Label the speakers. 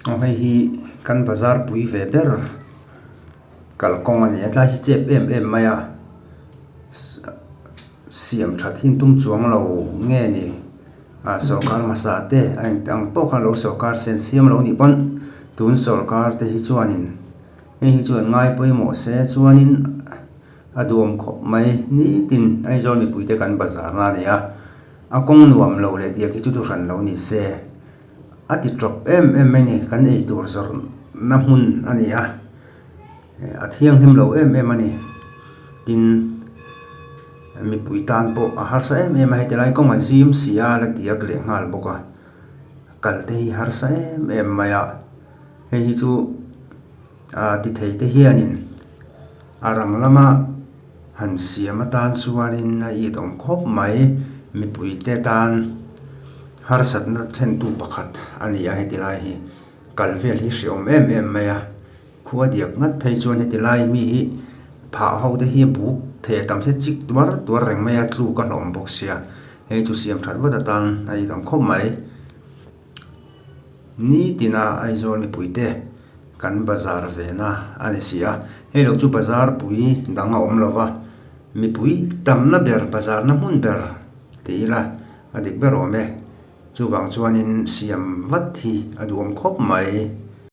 Speaker 1: Aw hei hi kan bazar pui ve ber kalkawng a ni a tlai hi chep em em mai a siam that hi an tum chuang lo nge ni ah sawrkar hmasa te a eng ang pawh khan lo sawrkar sen siam lo nih pawn tun sawrkar te hi chuanin hei hi chuan ngai pawimawh se chuanin a duam khawp mai nitin Aizawl mipui te kan bazar na a ni a a kawng nuam lo leh diak hi chu thuhran lo ni se. A ti tawp em em mai ni kan ei tur zawrhna hmun a ni a a thianghlim lo em em a ni tin mipui tan pawh a harsa em em a heti lai kawng a zim si a la diak leh nghal bawk a kal te hi harsa em em mai a hei hi chu ah ti thei te hianin a rang lama han siam atan chuanin a it awm khawp mai mipui te tan harsatna thlentu pakhat a ni a heti lai hi kal vel hi hre awm em em mai a khua diak ngat phei chuan heti lai mi hi phah ho te hi buk thei a tam se chik tuar tuar reng mai a tluk a hlawm bawk sia hei chu siam that vat atan a it awm khawp mai. Nitina Aizawl mipuite kan bazar vena a ni si a, hei lo chu bazar pui dang a awm lova, mipui tamna ber bazarna hmun ber ti ila a dik ber awm e, chuvang chuanin siam vat hi a duhawm khawp mai.